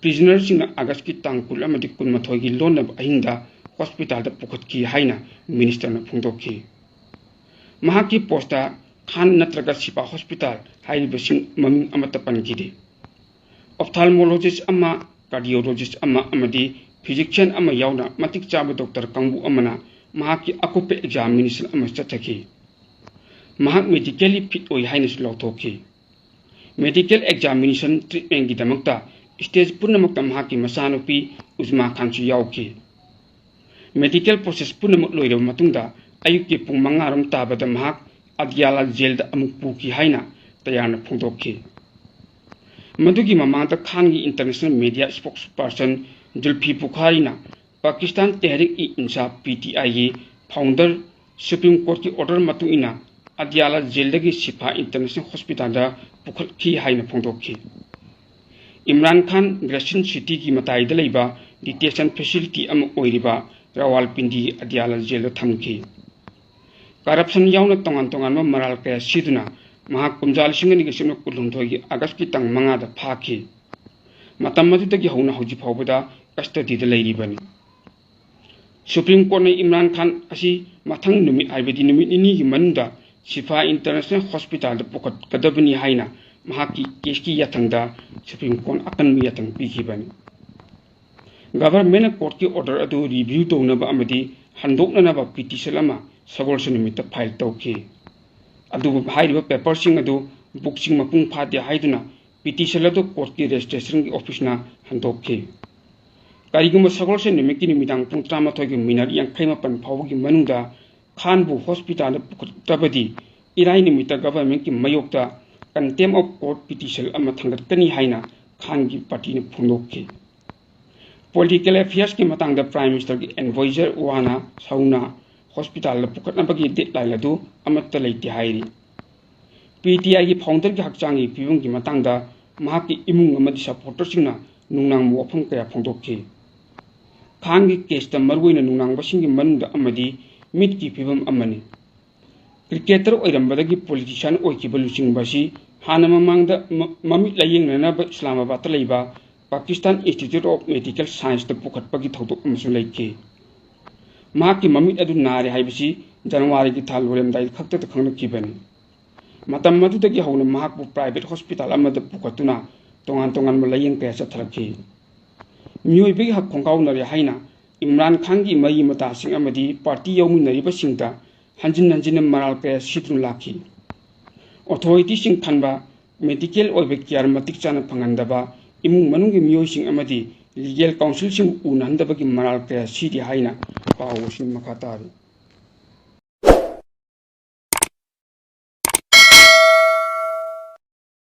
ꯄ꯭ꯔꯤꯖꯅꯔꯁꯤꯡꯅ ꯑꯥꯒꯁꯀꯤ ꯇꯥꯡ ꯀꯨꯟ ꯑꯃꯗꯤ ꯀꯨꯟꯃꯥꯊꯣꯏꯒꯤ ꯂꯣꯟꯅꯕ ꯑꯍꯤꯡꯗ ꯍꯣꯁꯄꯤꯇꯥꯜꯗ ꯄꯨꯈꯠꯈꯤ ꯍꯥꯏꯅ ꯃꯤꯅꯤꯁꯇꯔꯅ ꯐꯣꯡꯗꯣꯛꯈꯤ꯫ ꯃꯍꯥꯛꯀꯤ ꯄꯣꯁꯇ ꯈꯥꯟ ꯅꯠꯇ꯭ꯔꯒ ꯁꯤꯐꯥ ꯍꯣꯁꯄꯤꯇꯥꯜ ꯍꯥꯏꯔꯤꯕꯁꯤꯡ ꯃꯃꯤꯡ ꯑꯃꯠꯇ ꯄꯟꯈꯤꯗꯦ꯫ Ophthalmologist ꯑꯃ, cardiologist ꯑꯃ ꯑꯃꯗꯤ physician ꯑꯃ ꯌꯥꯎꯅ ꯃꯇꯤꯛ ꯆꯥꯕ ꯗꯣꯛꯇꯔ ꯀꯥꯡꯕꯨ ꯑꯃꯅ ꯃꯍꯥꯛꯀꯤ ꯑꯀꯨꯞꯄ examination ꯑꯃ ꯆꯠꯊꯈꯤ꯫ ꯃꯍꯥꯛ medically fit ꯑꯣꯏ ꯍꯥꯏꯅꯁꯨ ꯂꯥꯎꯊꯣꯛꯈꯤ꯫ Medical examination treatmentꯒꯤꯗꯃꯛꯇ stage ꯄꯨꯝꯅꯃꯛꯇ ꯃꯍꯥꯛꯀꯤ ꯃꯆꯥꯅꯨꯄꯤ ꯎꯖꯃꯥ ꯈꯥꯟꯁꯨ ꯌꯥꯎꯈꯤ꯫ Medical process ꯄꯨꯝꯅꯃꯛ ꯂꯣꯏꯔꯕ ꯃꯇꯨꯡꯗ ꯑꯌꯨꯛꯀꯤ ꯄꯨꯡ ꯃꯉꯥ ꯔꯣꯝ ꯇꯥꯕꯗ ꯃꯍꯥꯛ ꯑꯗꯤꯌꯥꯂꯥ ꯖꯦꯜꯗ ꯑꯃꯨꯛ ꯄꯨꯈꯤ ꯍꯥꯏꯅ ꯇꯌꯥꯔꯅ ꯐꯣꯡꯗꯣꯛꯈꯤ꯫ ꯃꯗꯨꯒꯤ ꯃꯃꯥꯡꯗ ꯈꯥꯟꯒꯤ international media spokesperson ꯖꯨꯜꯐꯤ ꯕꯨꯈꯥꯔꯤꯅ Pakistan ꯇꯦꯍꯔꯤꯛ-ꯏ-ꯏꯟꯁꯥꯐ, PTIꯒꯤ founder Supreme Courtꯀꯤ order ꯃꯇꯨꯡ ꯏꯟꯅ ꯑꯗꯤꯌꯥꯂꯥ ꯖꯦꯜꯗꯒꯤ ꯁꯤꯐꯥ International Hospitalꯗ ꯄꯨꯈꯠꯈꯤ ꯍꯥꯏꯅ ꯐꯣꯡꯗꯣꯛꯈꯤ꯫ ꯏꯝꯔꯥꯟ ꯈꯥꯟ Grecian cityꯒꯤ ꯃꯇꯥꯏꯗ ꯂꯩꯕ detention facility ꯑꯃ ꯑꯣꯏꯔꯤꯕ ꯔꯥꯋꯥꯜꯄꯤꯟꯗꯤ ꯑꯗꯤꯌꯥꯂꯥ ꯖꯦꯜꯗ ꯊꯝꯈꯤ꯫ Corruption ꯌꯥꯎꯅ ꯇꯣꯉꯥꯟ ꯇꯣꯉꯥꯟꯕ ꯃꯔꯥꯜ ꯀꯌꯥ ꯁꯤꯗꯨꯅ ꯃꯍꯥꯛ ꯀꯨꯝꯖꯥ ꯂꯤꯁꯤꯡ ꯑꯅꯤꯒ ꯁꯨꯞꯅ ꯀꯨꯟꯍꯨꯝꯗꯣꯏꯒꯤ Augustꯀꯤ ꯇꯥꯡ ꯃꯉꯥꯗ ꯐꯥꯈꯤ꯫ ꯃꯇꯝ ꯑꯗꯨꯗꯒꯤ ꯍꯧꯅ ꯍꯧꯖꯤꯛ ꯐꯥꯎꯕꯗ custodyꯗ ꯂꯩꯔꯤꯕꯅꯤ꯫ Supreme Courtꯅ ꯏꯝꯔꯥꯟ ꯈꯥꯟ ꯑꯁꯤ ꯃꯊꯪ ꯅꯨꯃꯤꯠ, ꯍꯥꯏꯕꯗꯤ ꯅꯨꯃꯤꯠ ꯅꯤꯅꯤꯒꯤ ꯃꯅꯨꯡꯗ ꯁꯤꯐꯥ International Hospitalꯗ ꯄꯨꯈꯠꯀꯗꯕꯅꯤ ꯍꯥꯏꯅ ꯃꯍꯥꯛꯀꯤ caseꯀꯤ ꯌꯥꯊꯪꯗ Supreme Courtꯅ ꯑꯀꯟꯕ ꯌꯥꯊꯪ ꯄꯤꯈꯤꯕꯅꯤ꯫ Governmentꯅ courtꯀꯤ order ꯑꯗꯨ review ꯇꯧꯅꯕ ꯑꯃꯗꯤ ꯍꯟꯗꯣꯛꯅꯅꯕ petition ꯑꯃ ꯁꯒꯣꯜꯁꯦꯟ ꯅꯨꯃꯤꯠꯇ file ꯇꯧꯈꯤ꯫ ꯑꯗꯨꯕꯨ ꯍꯥꯏꯔꯤꯕ paperꯁꯤꯡ ꯑꯗꯨ bookꯁꯤꯡ ꯃꯄꯨꯡ ꯐꯥꯗꯦ ꯍꯥꯏꯗꯨꯅ petition ꯑꯗꯨ courtꯀꯤ registrationꯒꯤ officeꯅ ꯍꯟꯗꯣꯛꯈꯤ꯫ ꯀꯔꯤꯒꯨꯝꯕ ꯁꯒꯣꯜꯁꯦꯟ ꯅꯨꯃꯤꯠꯀꯤ ꯅꯨꯃꯤꯗꯥꯡ ꯄꯨꯡ ꯇꯔꯥꯃꯥꯊꯣꯏꯒꯤ minute ꯌꯥꯡꯈꯩ ꯃꯥꯄꯟ ꯐꯥꯎꯕꯒꯤ ꯃꯅꯨꯡꯗ ꯈꯥꯟꯕꯨ hospitalꯗ ꯄꯨꯈꯠꯇꯕꯗꯤ ꯏꯔꯥꯏ ꯅꯨꯃꯤꯠꯇ governmentꯀꯤ ꯃꯥꯌꯣꯛꯇ contempt of court petition ꯑꯃ ꯊꯥꯡꯒꯠꯀꯅꯤ ꯍꯥꯏꯅ ꯈꯥꯟꯒꯤ partyꯅ ꯐꯣꯡꯗꯣꯛꯈꯤ꯫ Political affairsꯀꯤ ꯃꯇꯥꯡꯗ Prime Ministerꯒꯤ advisor ꯋꯥꯅ ꯁꯧꯅ hospitalꯗ ꯄꯨꯈꯠꯅꯕꯒꯤ deadline ꯑꯗꯨ ꯑꯃꯠꯇ ꯂꯩꯇꯦ ꯍꯥꯏꯔꯤ꯫ PTIꯒꯤ founderꯒꯤ ꯍꯛꯆꯥꯡꯒꯤ ꯐꯤꯕꯝꯒꯤ ꯃꯇꯥꯡꯗ ꯃꯍꯥꯛꯀꯤ ꯏꯃꯨꯡ ꯑꯃꯗꯤ supporterꯁꯤꯡꯅ ꯅꯨꯡꯅꯥꯡꯕ ꯋꯥꯐꯝ ꯀꯌꯥ ꯐꯣꯡꯗꯣꯛꯈꯤ꯫ ꯈꯥꯟꯒꯤ caseꯇ ꯃꯔꯨꯑꯣꯏꯅ ꯅꯨꯡꯅꯥꯡꯕꯁꯤꯡꯒꯤ ꯃꯅꯨꯡꯗ ꯑꯃꯗꯤ ꯃꯤꯠꯀꯤ ꯐꯤꯕꯝ ꯑꯃꯅꯤ꯫ Cricketer ꯑꯣꯏꯔꯝꯕꯗꯒꯤ politician ꯑꯣꯏꯈꯤꯕ ꯂꯨꯆꯤꯡꯕ ꯑꯁꯤ ꯍꯥꯟꯅ ꯃꯃꯥꯡꯗ ꯃ-, ꯃꯃꯤꯠ ꯂꯥꯌꯦꯡꯅꯅꯕ Islamabadꯇ ꯂꯩꯕ Pakistan Institute of Medical Scienceꯇ ꯄꯨꯈꯠꯄꯒꯤ ꯊꯧꯗꯣꯛ ꯑꯃꯁꯨ ꯂꯩꯈꯤ꯫ ꯃꯍꯥꯛꯀꯤ ꯃꯃꯤꯠ ꯑꯗꯨ ꯅꯥꯔꯦ ꯍꯥꯏꯕꯁꯤ Januaryꯒꯤ ꯊꯥ ꯂꯣꯏꯔꯝꯗꯥꯏ ꯈꯛꯇꯗ ꯈꯪꯂꯛꯈꯤꯕꯅꯤ꯫ ꯃꯇꯝ ꯑꯗꯨꯗꯒꯤ ꯍꯧꯅ ꯃꯍꯥꯛꯄꯨ private hospital ꯑꯃꯗ ꯄꯨꯈꯠꯇꯨꯅ ꯇꯣꯉꯥꯟ ꯇꯣꯉꯥꯟꯕ ꯂꯥꯌꯦꯡ ꯀꯌꯥ ꯆꯠꯊꯔꯛꯈꯤ꯫ ꯃꯤꯑꯣꯏꯕꯒꯤ ꯍꯛ ꯈꯣꯡꯒꯥꯎꯅꯔꯦ ꯍꯥꯏꯅ ꯏꯝꯔꯥꯟ ꯈꯥꯟꯒꯤ ꯃꯔꯤ ꯃꯇꯥꯁꯤꯡ ꯑꯃꯗꯤ party ꯌꯥꯎꯃꯤꯟꯅꯔꯤꯕꯁꯤꯡꯗ ꯍꯟꯖꯤꯟ ꯍꯟꯖꯤꯟꯅ ꯃꯔꯥꯜ ꯀꯌꯥ ꯁꯤꯗꯨꯅ ꯂꯥꯛꯈꯤ꯫ Authorityꯁꯤꯡ ꯈꯟꯕ medical ꯑꯣꯏꯕ care ꯃꯇꯤꯛ ꯆꯥꯅ ꯐꯪꯍꯟꯗꯕ, ꯏꯃꯨꯡ ꯃꯅꯨꯡꯒꯤ ꯃꯤꯑꯣꯏꯁꯤꯡ ꯑꯃꯗꯤ legal counselꯁꯤꯡ ꯎꯅꯍꯟꯗꯕꯒꯤ ꯃꯔꯥꯜ ꯀꯌꯥ ꯁꯤꯔꯤ ꯍꯥꯏꯅ ꯄꯥꯎ ꯑꯁꯤ ꯃꯈꯥ ꯇꯥꯔꯤ꯫